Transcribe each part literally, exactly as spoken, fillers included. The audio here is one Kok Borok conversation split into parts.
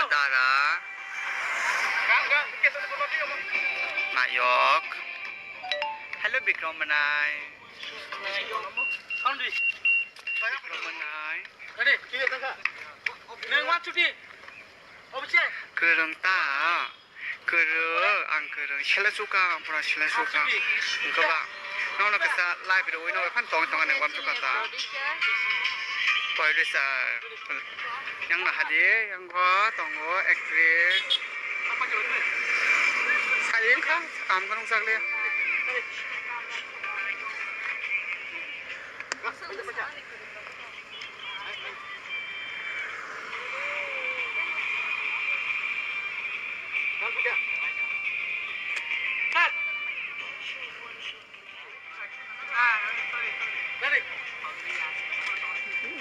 Dara. Nayok. Hello, Bikram Manai. Bikram Manai. Kwrwng ta. Kwrwng, ang kwrwng. Sele suka, ang pura sele suka. Wngkha ba? Nono kisa live rwui no, phan tong tong ani wam suka ta. Poi risa. Yang na hadi, yang go, tongo, actress. Sayang kha, kam ko nung sakle.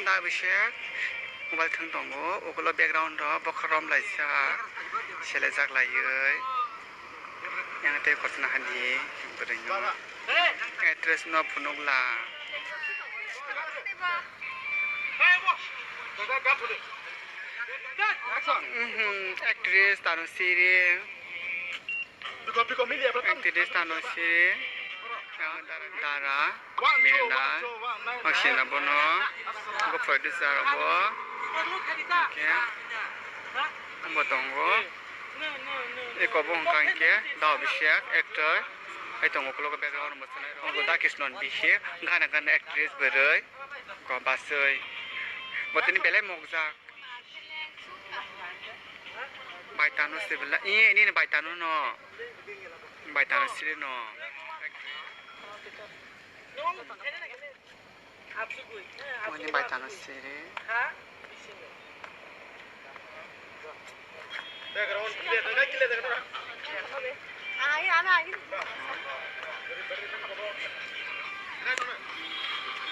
Da bisek mobile thwng tongo, ukulo background o bokhorok romlaijak, selejak laiwi. Yang tei kochna hani bwrwi no. Actress no phunukla. Mhm, actress Tanusiri. Actress Tanusiri. Dara. Mirna. Hasina bono. Bo producer bo. Hwnkhe. Bo tongo. Eko bo hwnkha hwnkhe Dao Bisek actor. Hai tongo ukulok background bo chwnai rw. Bo da Krishna ni bihik gana gana actress bwrwi ko baswi. Bo tini belai mokjak. Bai tano se bela. Iye, ini ni bai tano no. Bai tano siri no. Mani bai tano siri.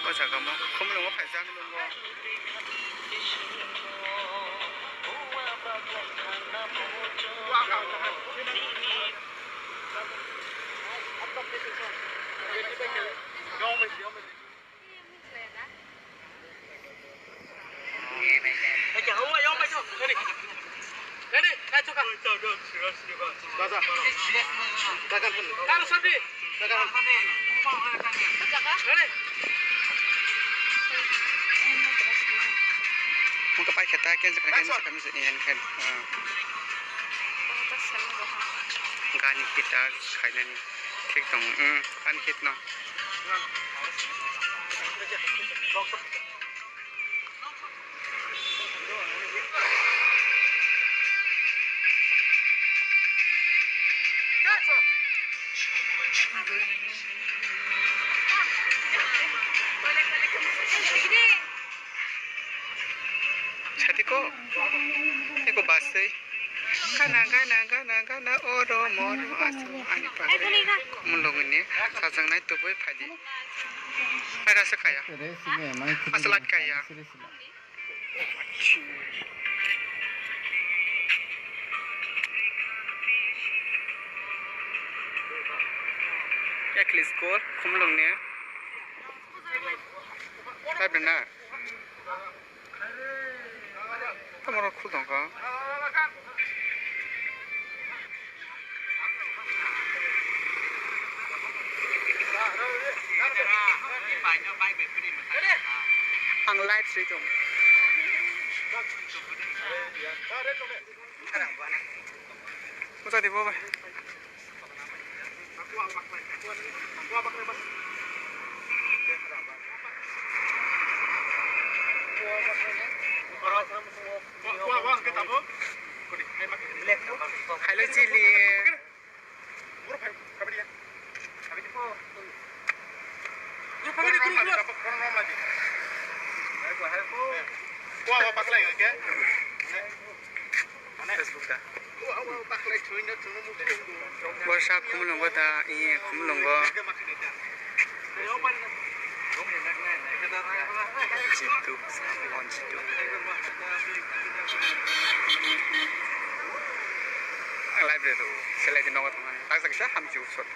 O jaga mo khumlungo phaijak nungo. Mungkin pakai kita kan sekarang kan sekarang ini kan. Gani kita kainan. Thik tong, um, ani hit no. Sati ko, eko basai. Gana, gana, gana, gana, oro, moro, asu, ani pagari. Mulungni sajaknai tubui phaidi. Paira se kaya. Asa light kaya. Eklis kor, khumlungni. Light na. Tamo rok khul tongkha. Ang live swi tong. Mucha di bo bai. Hello, Chili. Facebook da. Borsa Khumulwngo da, iye, Khumulwngo. Jitu, on Jitu. Live de tu, selai di nogo tongmani. Taksa kisa hamchi usot.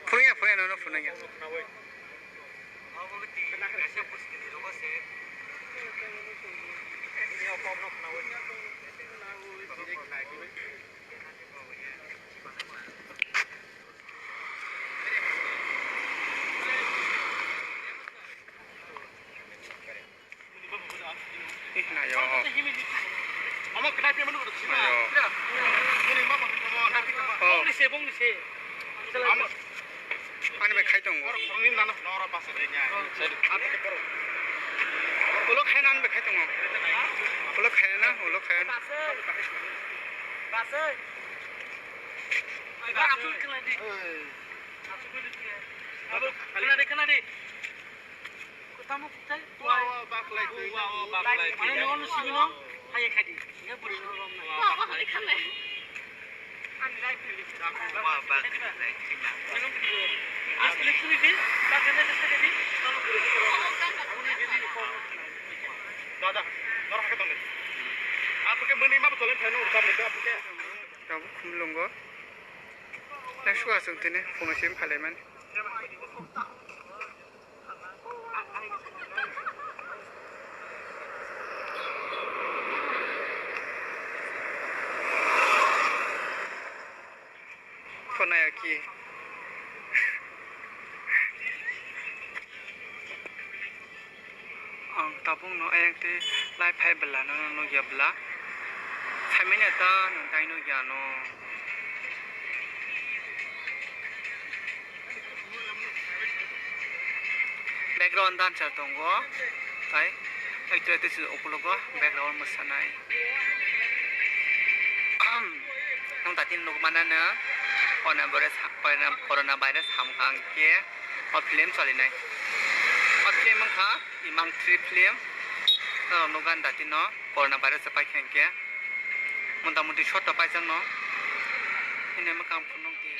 Phunukya, phunukya, nono phunukya. Ih, nayo. Nayo. Oh. Ani bai khai tongo. Ulo khai na, ani bai khai tongo. Ulo khai na, ulo khai na. Khna di, khna di. Tamo kutai? Wa, wa, baklai twi. Wa, wa, baklai twi. Mane nono sibino, haya khadi. Ina buri no rom na. Wa, baklai khanai. Ani lai phili. Wa, baklai twi. Asli sini di, baklai twi di, tamo buri. Dada, norok hakhe tongdi. Apoke mani ma botol phai no urkam ni apoke. Tabuk Khumulwngo. Nang suka sung tini, phungo sim phalai mani. Khonaya ki. Ang tabuk no ayang tei lai phai bwla no nukya bwla. Phaimani ta nwng tai nukya no. Background dancer tongo, tai ektu ektu si ukulogo background mwsanai. Nwng tati nukmana no corona virus, corona, corona virus hamkha hwnkhe o film cholinai. O film wngkha Imang three film. Norok nukha tati no corona virus paikha hwnkhe. Mota moti shot rok paijak no. Hwnwi mwkhang phunuk di.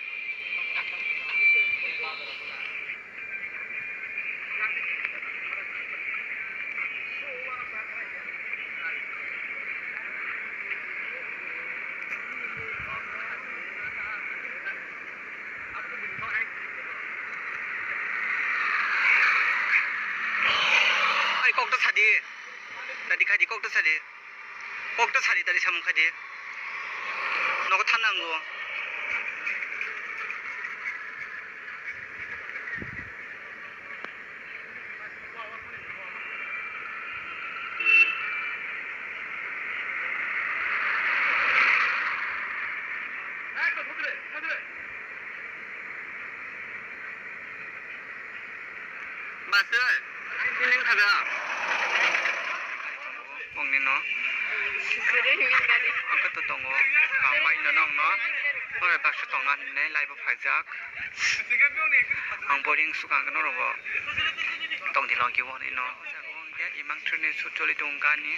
Ai, kok ta sadi. Dadi khai di, kok ta sadi. Kok ta sadi, dadi samung khai di. Nogo thanango. Basoi, nini khaga. Ongni no. Ang khe to tongo. Ang pai no nong no. Oro baksa tongo hinwi live o phaijak. Ang boring sukang norok bo tongdi logio hinwi no. Jago hwnkhe imang training shoot choli tongo gani.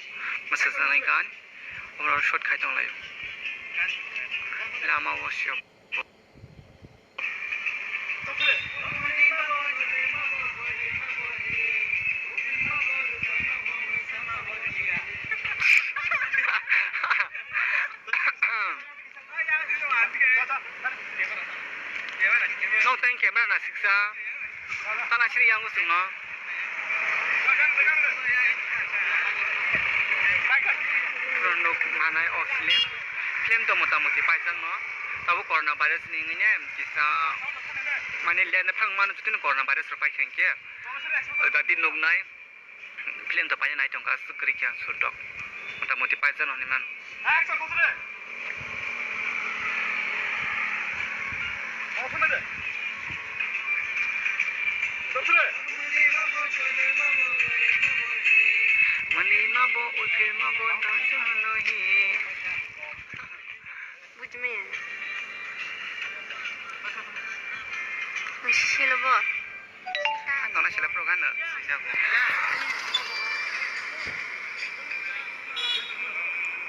Mwsajaknai gan. Oro shot khai tong lai. Lama o sio. Nok tang camera na siksa. Tala sini yang usung no. Nok manai o film. Film to motamuti paijak no. Tabo corona virus ni wngwi ne kisa mane lene phang mano jotoni corona virus rok paikha hinkhe. Dati nuknai. Film to paina nai tongkha aswk kwrwi khe ang surdok. Motamuti paijak no hinwi mano. Action, Khosre! Open de.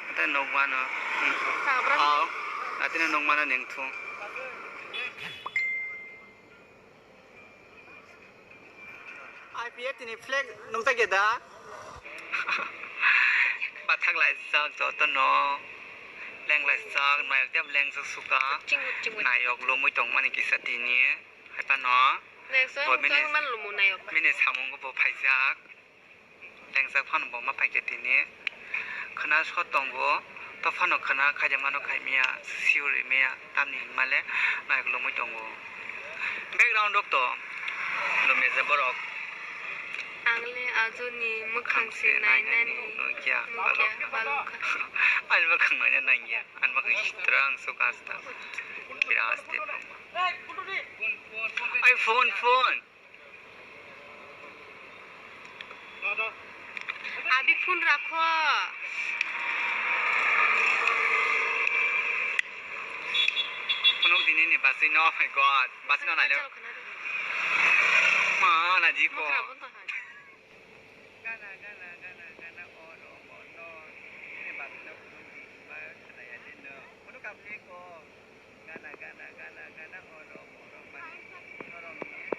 Ate nukmano. Tabra. Oh, atino nukmano nengthung. I P F T ni flag nukjakya da? Bathang laijak jotono. Leng laijak, nayok tei leng jak suka. Ching, ching. Nayok lomwi tongmani kisa tini. Hai phano. Next bo one, bini, one man lumo nayok ba. Bini samung bo phaijak. Lengjak phano bo ma phaikhe tini. Khwna sot tongo. To phano khwna khaijak mano khaimya, siyori maya, tamni hinmale nayok lomwi tongo. Background rok to lumya je borok. Ang le ajoni mwkhang se nainani nukya, nukya, balok. Balokha. Ani mwkhang naina nangya, ani mwkhang sitra ang suka asta. Bira aste. Ai, phone, phone. Abi, phone rakho. Phunuk dini ni basui no, oh my God, basui no nailai. Ma, na ji ko. Gana, gana, gana, gana, oro, mono. Ini babi na kundi, ma, kena ya dino. Kudu kapi ko. Gana, gana, gana, gana, oro, oro, mani. Norong ni.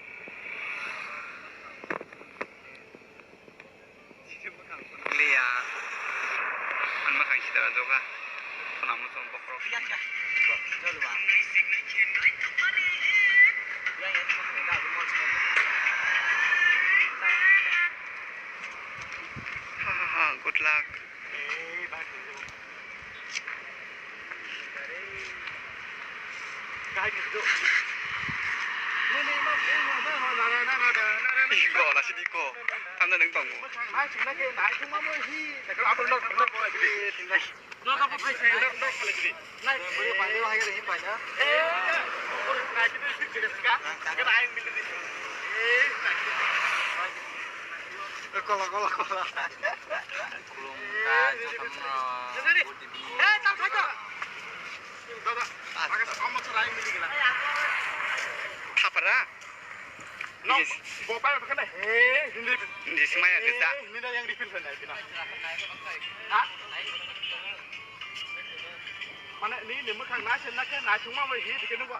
Sisi bwkhang kudu liya. An bwkhang sitara joga. Khuna muchung bokhorok. Ha, ha, ha, good luck. Iko, lasi di ko. Tanda neng tongo. Kola, kola, kola. Khulumkha jotono good evening. Thapra? Yes. Hindi simaya gesa. Mane, nini mwkhang naisem nakhe naithungma bai hi dikhe nungba.